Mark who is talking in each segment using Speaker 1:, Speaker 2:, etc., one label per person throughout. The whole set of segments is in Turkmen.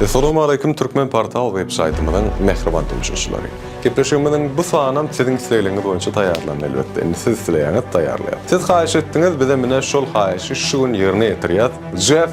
Speaker 1: Essalawmaleýkum Türkmen Portal web saýtymyzyň mähriban tomaşaçylary. Gepleşigimiziň bu sanam siziň islegleriňiz boýunça taýýarlandy elbetde. Indi siz isleýäňiz taýýarlaýas. Siz haýyş etdiňiz bizem ine şol haýyşy şu gün ýerine ýetirýäs. Jeff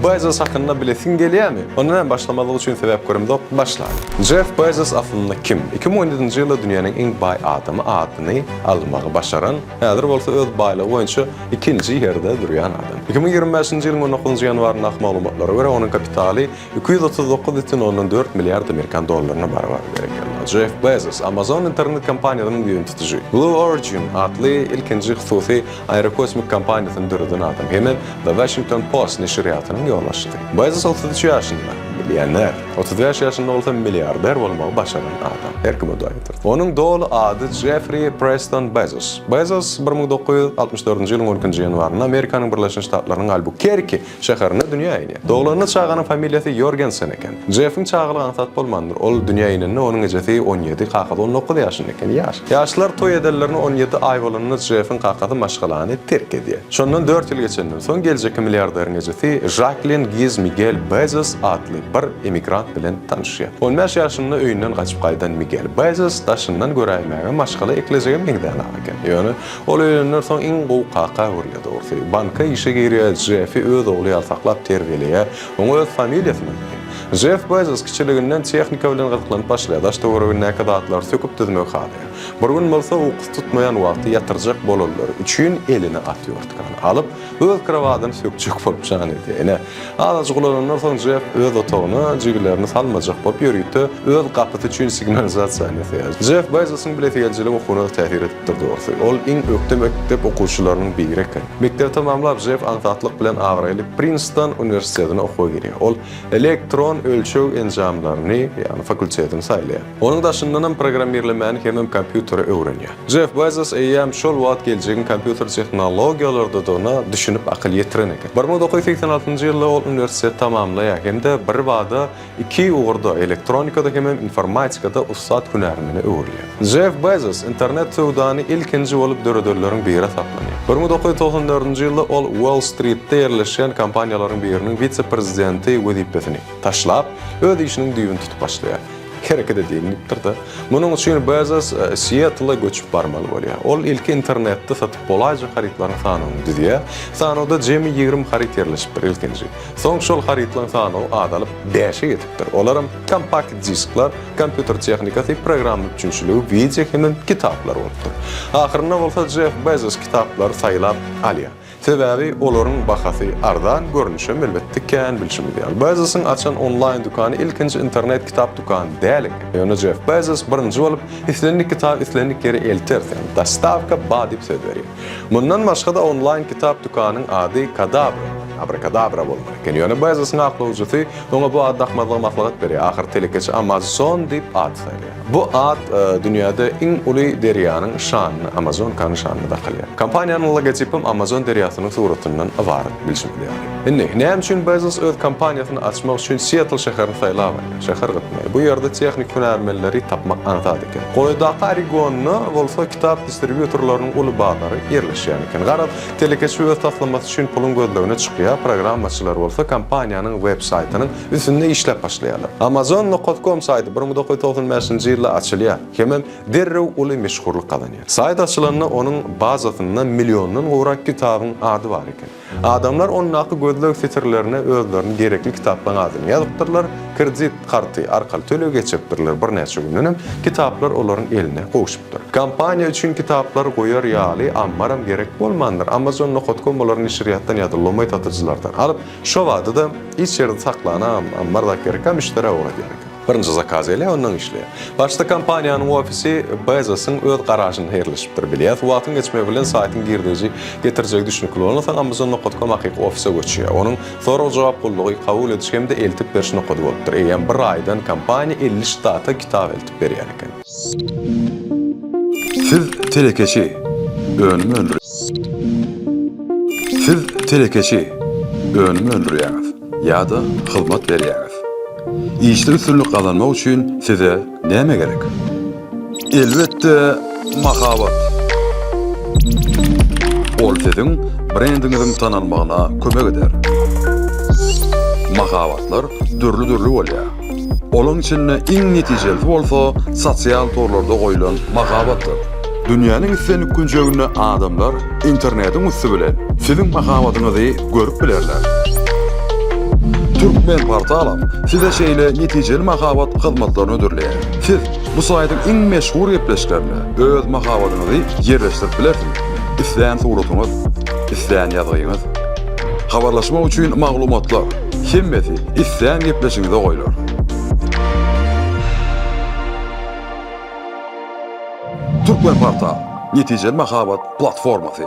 Speaker 1: Bezos hakynda bilesiň gelýämi? Onda näme başlamazlyk üçin sebäp göremzok, başlaly. Jeff Bezos aslynda kim? 2017-nji ýylda dünýäniň iň baý adamy adyny almagy başaran, häzir bolsa öz baýlygy boýunça ikinji ýerde durýan adam. 2025-nji ýylyň on dokuzynjy ýanwaryndaky maglumatlara görä, onuň kapitaly 239 bütin ondan dört milliard amerikan dollaryna barabar. Berekella. Jeff Bezos, Amazon internet kompaniýasynyň düýbüni tutujy, Blue Origin atly ilkinji hususy aerokosmik kompaniýasyny döreden adam hemem The Washington Post neşirýatynyň ýolbaşçysy. Bezos 33 ýaşynda, millioner, 35 ýaşynda bolsa milliarder bolmagy başaran adam. Her kime Hudaý getirsin. Onuň doly ady Jeffri Preston Bezos. Bezos 1964-nji ýylyň on ikinji ýanwarynda Amerikanyň Birleşen Ştatlarynyň Albukerki şäherinde dünýä inýär. Doglanda çaganyň familiýasy Ýorgensen eken. Jeffiň çagalygy aňsat bolmandyr. Ol dünýä inende onuň ejesi 17, kakasy 19 ýaşynda eken. Ýaş. Ýaşlar toý edenlerine 17 aý bolanda Jeffiň kakasy maşgalany terk edýär. Şondan dört ýyl geçenden soň geljekki milliarderiň ejesi Žaklin Giz Migel Bezos atly bir emigrant bilen tanyşýar. On bäş ýaşynda öýünden gaçyp gaýdan Migel Bezos daşyndan göräýmäge maşgala eklejege meňzänok eken. Ýöne ol öýlenden soň iň gowy kaka öwrülýär dogrusy. Banka işe girýär, Jeffi öz ogly ýaly saklap terbiýeleýär, oňa öz familiýasyny dakýar. Jeff Bezos kiçiliginden tehnika bilen gyzyklanyp başlaýar, daş-töweregindäki zatlary söküp-düzmegi halaýar. Bir gün bolsa ukusy tutmaýan wagty ýatyrjak bolanlary üçin eline atýortkany alyp, öz krowadyny sökjek bolup jan edýär. Ine, azajyk ulalandan soň Jeff öz otagyna jigilerini salmajak bolup ýörite öz gapysy üçin signalizasiýany ýasaýar. Jeff Bezosyň bilesigelijiligi okuwyna täsir edipdir dogrusy. Ol iň ökde mekdep okuwçylarynyň biri eken. Mekdebi tamamlap Jeff aňsatlyk bilen abraýly Prinston uniwersitetine okuwa girýär. Ol elektron ölçeg enjamlaryny, ýagny fakultetini saýlaýar. Onuň daşyndanam programmirlemäni hemem kompýuteri öwrenýär. Jeff Bezos eýýäm şol wagt geljegiň kompýuter tehnologiýalardadygyna düşünip akyl ýetiren eken. 1986-njy ýylda ol uniwersiteti tamamlaýar hem-de birbada iki ugurda, elektronikada hemem informatikada ussat hünärmene öwrülýär. Jeff Bezos internet söwdany ilkinji bolup döredenleriň biri hasaplanýar. 1994-nji ýylda ol Uoll-Stritde ýerleşýän kompaniýalaryň biriniň wise-prezidenti wezipesini taşlap, öz işiniň düýbüni tutup başlaýar. Hereket edeýin diýipdir-de. Munuň üçin Bezos Sietla göçüp barmaly bolýar. Ol ilki internetde satyp bolaýjak harytlaryň sanawyny düzýär. Sanawda jemi 20 haryt ýerleşipdir ilkinji. Soň şol harytlaryň sanawy azalyp, bäşe ýetipdir. Olaram kompakt diskler, kompýuter tehnikasy, programma üpjünçiligi, wideo hemem kitaplar bolupdyr. Ahyrynda bolsa Jeff Bezos kitaplary saýlap alýar. Sebäbi olaryň bahasy arzan, görnüşem elbetde kän bilşimiz ýaly. Bezosyň açan onlaýn dükany ilkinji internet kitap dükany däl eken. Ýöne Jeff Bezos birinji bolup islendik kitaby islendik ýere elteris, ýagny dostawka ba diýip söz berýär. Mundan başga-da onlaýn kitap dükanyň ady Kadabra, Abrakadabra bolmaly eken. Ýöne Bezosyň aklawjysy oňa bu ady dakmazlygy maslahat berýär. Ahyry telekeçi Amazon diýip at saýlaýar. Bu at dünýäde iň uly derýanyň şanyna, Amazonkanyň şanyna dakylýar. Kompaniýanyň logotipem Amazon derýasynyň suratyndan ybarat, bilşimiz ýaly. Indi, näme üçin Bezos öz kompaniýasyny açmak üçin Sietl şäherini saýlap alýar? Şäher gytmaý. Bu ýerde tehnik hünärmenleri tapmak aňsat eken. Golaýdaky Oregonda bolsa kitap distribýutorlarynyň uly bazary ýerleşýän eken. Garaz, telekeçi öz taslamasy üçin puluň gözlegine çykýar, programmaçylar bolsa kompaniýanyň web-saýtynyň üstünde işläp başlaýarlar. Amazon nokat kom saýty 1995-nji ýylda açylýar hemem derrew uly meşhurlyk gazanýar. Saýt açylanda onuň bazasynda milliondan gowrak kitabyň ady bar eken. Adamlar ondaky gözleg setirlerine özlerine gerekli kitaplaryň adyny ýazypdyrlar, kredit karty arkaly töleg geçiripdirler, birnäçe gündenem kitaplar olaryň eline gowşupdyr. Kompaniýa üçin kitaplary goýar ýaly ammaram gerek bolmandyr. Amazon nokat kom olary neşirýatdan ýa-da lomaý satyjylardan alyp, Şo bada-da hiç ýerde saklanam, ammar zat gerekkä müşderä ugradýar eken. Birinji zakaz gelýär, ondan işleýär. Başda kompaniýanyň ofisi Bezosyň öz garažynda ýerleşipdir, bilýäs. Wagtyň geçmegi bilen saýtyň girdeji getirjegi düşnükli bolansoň, Amazon nokat com hakyky ofise göçýär. Onuň sorag-jogap gullugy, kabul ediş hem-de eltip beriş nokady bolupdyr. Eýýäm bir aýdan kompaniýa 50 ştata kitap eltip berýän eken.
Speaker 2: Siz telekeçi, önüm öndürýäňiz. Siz telekeçi, önüm öndürýäňiz ýa-da hyzmat berýäňiz. Işde üstünlik gazanmak üçin size näme gerek? Elbetde, mahabat. Ol siziň brendiňiziň tanalmagyna kömek eder. Mahabatlar dürli-dürli bolýar. Olaň içinde iň netijelisi bolsa sosial torlarda goýlan mahabatdyr. Dünýäniň islendik künjeginde adamlar internetiň üsti bilen siziň mahabatyňyzy görüp bilerler. Türkmenportalam size şeýle netijeli mahabat hyzmatlaryny hödürleýär. Siz bu saýtyň iň meşhur gepleşiklerinde öz mahabatyňyzy ýerleşdirip bilersiňiz. Islän suratyňyz, islän ýazgyňyz. Habarlaşmak üçin maglumatlar, hemmesi islän gepleşigiňize goýlar. Türkmenportal, netijeli mahabat platformasy.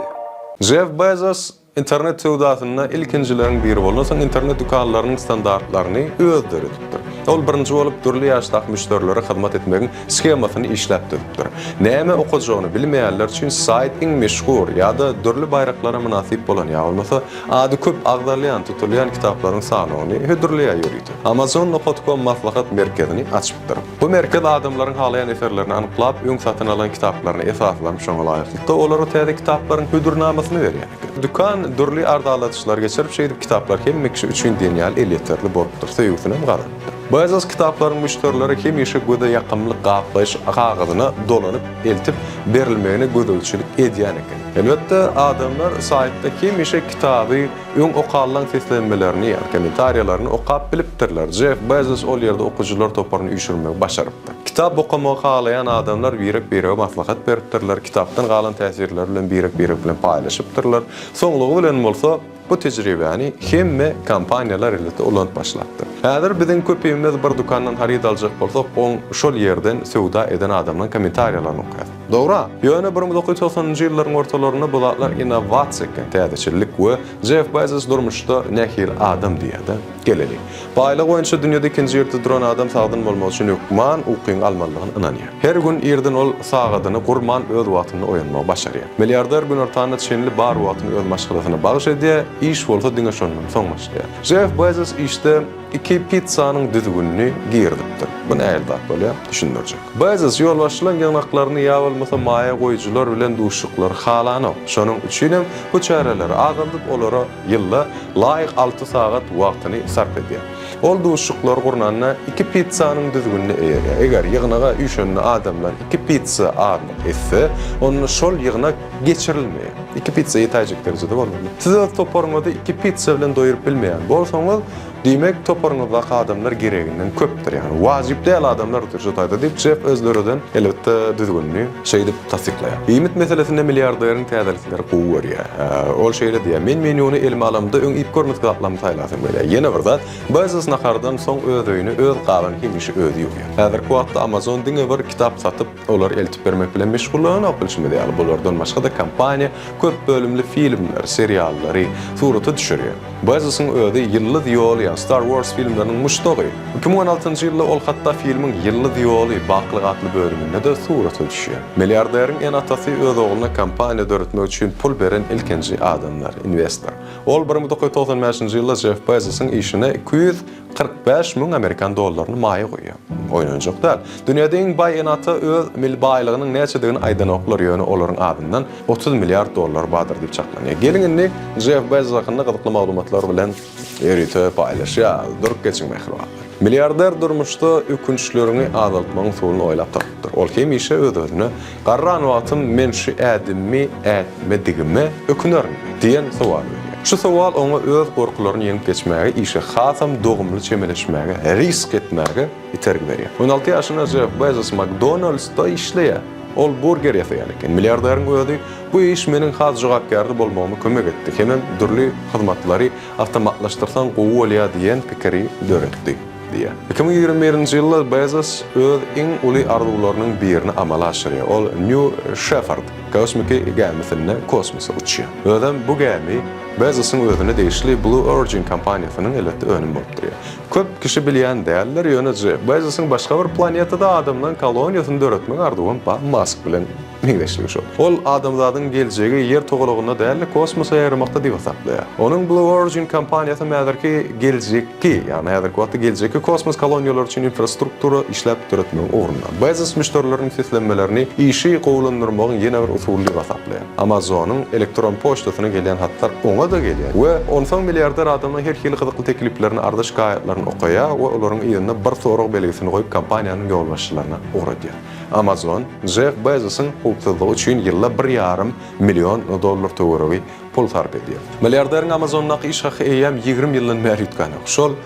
Speaker 1: Jeff Bezos internet söwdasynda ilkinjileriň biri bolansoň internet dükanlarynyň standartlaryny özi döredipdir. Ol birinji bolup dürli ýaşdaky müşderilere hyzmat etmegiň shemasyny işläp düzüpdir. Näme okajagyny bilmeýänler üçin saýt iň meşhur ýa-da dürli baýraklara mynasyp bolan ýa bolmasa ady köp agzalýan, tutulýan kitaplaryň sanawyny hödürleýär ýörite. Amazon nokat kom maslahat merkezini açypdyr. Bu merkez adamlaryň halaýan eserlerini anyklap, öň satyn alan kitaplaryna esaslanyp şoňa laýyklykda olara täze kitaplaryň hödürnamasyny berýär eken. Dükan dürli arzanladyşlary geçirip şeýdip kitaplar hemme kişi üçin diýen ýaly elýeterli bolupdyr, söýgüsinem gazanypdyr. Bezos kitaplaryň müşderilere hemişe göze ýakymly gaplaýyş kagyzyna dolanyp eltip berilmegine gözegçilik edýän eken. Elbetde, adamlar saýtda hemişe kitaby öň okanlaň seslenmelerini, ýagny kommentariýalaryny okap bilipdirler. Jeff Bezos ol ýerde okyjylar toparyny üýşürmegi başarypdyr. Kitap okamagy halaýan adamlar birek-birege maslahat beripdirler, kitapdan galan täsirleri bilen birek-birek bilen paýlaşypdyrlar. Soňlugy bilen bolsa, Bu tejribäni hemme kompaniýalar elbetde ulanyp başlapdyr. Häzir biziň köpimiz bir dükandan haryt aljak bolsak, oň şol ýerden söwda eden adamlaň kommentariýalaryny okaýas. Dogry-a. Ýöne 1990-njy ýyllaryň ortalarynda bu zatlar innowasiýa eken, täzeçillik we Jeff Bezos durmuşda nähili adam diýýär-de. Geleli. Baýlygy boýunça dünýede ikinji ýerde duran adam sagdyn bolmak üçin hökman ukyňy almalydygyna ynanýar. Her gün irden ol sagadyny gurman öz wagtynda oýanmagy başarýar. Milliarder günortana çenli bar wagtyny öz maşgalasyna bagyş edýär, iş bolsa diňe şondan soň başlaýar. Jeff Bezos işde iki pizzanyň düzgünini girizipdir. Bu nähili zat bolýar? Düşündirjek. Bezos ýolbaşçylaryň ýygnaklaryny ýa bolmasa maýa goýujylar bilen duşuşyklary halanok. Şonuň üçinem bu çäreleri azaldyp olara Ýylda laýyk alty sagat wagtyny sarp edýär. Ol duşuşyklary gurnanda iki pizzanyň düzgünine eýerýär. Eger ýygnaga üýşende adamlar iki pizza azlyk etse, onda şol ýygnak geçirilmeýär. Iki pizza ýetäýjek derejede bolmaly. Siz öz toparyňyzy iki pizza bilen doýuryp bilmeýän bolsaňyz, diýmek, toparyňyzdaky adamlar gereginden köpdür, ýagny wajyp däl adamlar otyr şu taýda diýip, Jeff öz döreden, elbetde, düzgünini şeýdip tassyklaýar. Iýmit meselesinde milliarderiň täzelikleri gowy görýär. Ol şeýle diýýär, Men menýuny elime alamda öň iýip görmedik zatlarymy saýlasym gelýär. Ýene bir zat, Bezos nahardan soň öz öýüni, öz gabyny hemişe özi ýuwýar. Häzirki wagtda Amazon diňe bir kitap satyp, olary eltip bermek bilen meşgullananok, bilşimiz ýaly, bulardan başga-da kompaniýa köp bölümli filmleri, seriallary surata düşürýär. Bezosyň özi Ýyldyz ýoly, ýagny Star Wars filmleriniň muşdagy. 2016-njy ýylda ol hatda filmiň Ýyldyz ýoly, Bakylyk atly bölüminde-de surata düşýär. Milliarderiň ene-atasy öz ogluna kompaniýa döretmek üçin pul beren ilkinji adamlar, inwestor. Ol 1995-nji ýylda Jeff Bezosyň işine 245 müň amerikan dollaryny maýa goýýar. Oýnanjak däl. Dünýäde iň baý ene-ata öz mil baýlygynyň näçedigini aýdanoklar, ýöne olaryň azyndan 30 milliard dollar bardyr diýip çaklanýar. Geliň indi Jeff Bezos hakynda gyzykly maglumatlar bilen ýörite paýlaşýas. Durup geçiň mähribanlar. Milliarder durmuşda ökünçleriňi azaltmagyň usulyny oýlap tapypdyr. Ol hemişe öz-özüne, Garran wagtym men şu ädimimi ätmedigime ökünerin diýen sowaly berýär. Şu sowal oňa öz gorkularyny ýeňip geçmäge, işe hasam dogumly çemeleşmäge, risk etmäge itergi berýär. 16 ýaşynda Jeff Bezos McDonald's-da işleýär. Ol burger ýasaýan eken. Milliarderiň özi, Bu iş meniň has jogapkärli bolmagyma kömek etdi hemem dürli hyzmatlary awtomatlaşdyrsaň gowy bolýar diýen pikiri döretdi diýýär. 2021-nji ýylda Bezos öz iň uly arzuwlarynyň birini amala aşyrýar. Ol New Shepard kosmiki gämisinde kosmosa uçýar. Özem bu gämi Bezosyň özüne degişli Blue Origin kompaniýasynyň elbetde önümi bolup durýar. Köp kişi bilýän däldir, ýöne Jeff Bezosyň başga bir planetada adamlaryň koloniýasyny döretmek arzuwam bar Mask bilen. meňzeşligi şol. Ol adamzadyň geljegi Ýer togalagynda däl-de, kosmosa ýaýramakda diýip hasaplaýar. Onuň Blue Origin kompaniýasy häzirki geljekki, ýagny häzirki wagtda geljekki kosmos koloniýalary üçin infrastruktura işläp döretmegiň ugrunda. Bezos müşderileriň seslenmelerini işi gowulandyrmagyň ýene bir usuly diýip hasaplaýar. Amazon-yň elektron poçtasyna gelýän hatlar oňa-da gelýär we onsoň milliarder adamyň her hili gyzykly tekliplerini, arza-şikaýatlaryny okaýar we olaryň yzynda bir sorag belgisini goýup kompaniýanyň ýolbaşçylaryna ugradýar. Amazon, Jeff Bezosyň howpsuzlygy üçin ýylda bir ýarym million dollar töweregi pul sarp edýär. Milliarderiň Amazondaky iş haky eýýäm 20 ýyldan bäri üýtgänok. Şol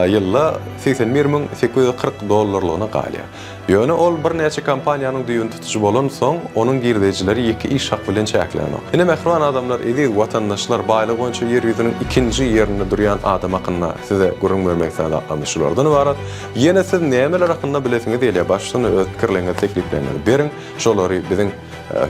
Speaker 1: ýylda 81 840 dollarlygyna galýar. Ýöne ol birnäçe kompaniýanyň düýbüni tutujy bolansoň, onuň girdejileri ýeke iş haky bilen çäklenok. Ine, mähriban adamlar, eziz watandaşlar, baýlygy boýunça ýer ýüzüniň ikinji ýerinde durýan adam hakynda size gürrüň bermek islän zatlarymyz şulardan ybarat. Ýene siz nämeler hakynda bilesiňiz gelýär, başdan öz pikirleriňizi, teklipleriňizi beriň. Şolary biziň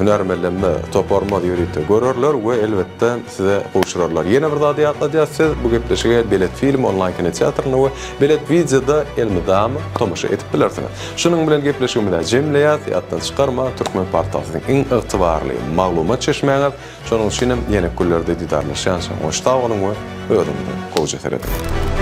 Speaker 1: hünärmenlerimiz, toparymyz ýörite görerler we elbetde size gowşurarlar. Ýene bir zady ýatladýas, siz bu gepleşige Belet Film onlaýn kinoteatrynda we Belet Wideoda elmydama tomaşa edip bilersiňiz. Şunuň bilen gepleşigimizi jemleýäs. Ýatdan çykarma, Türkmen Portal siziň iň ygtybarly maglumat çeşmäňiz. Şonuň üçinem ýene günlerde didarlaşýança hoş sag boluň we özüňize gowja serediň.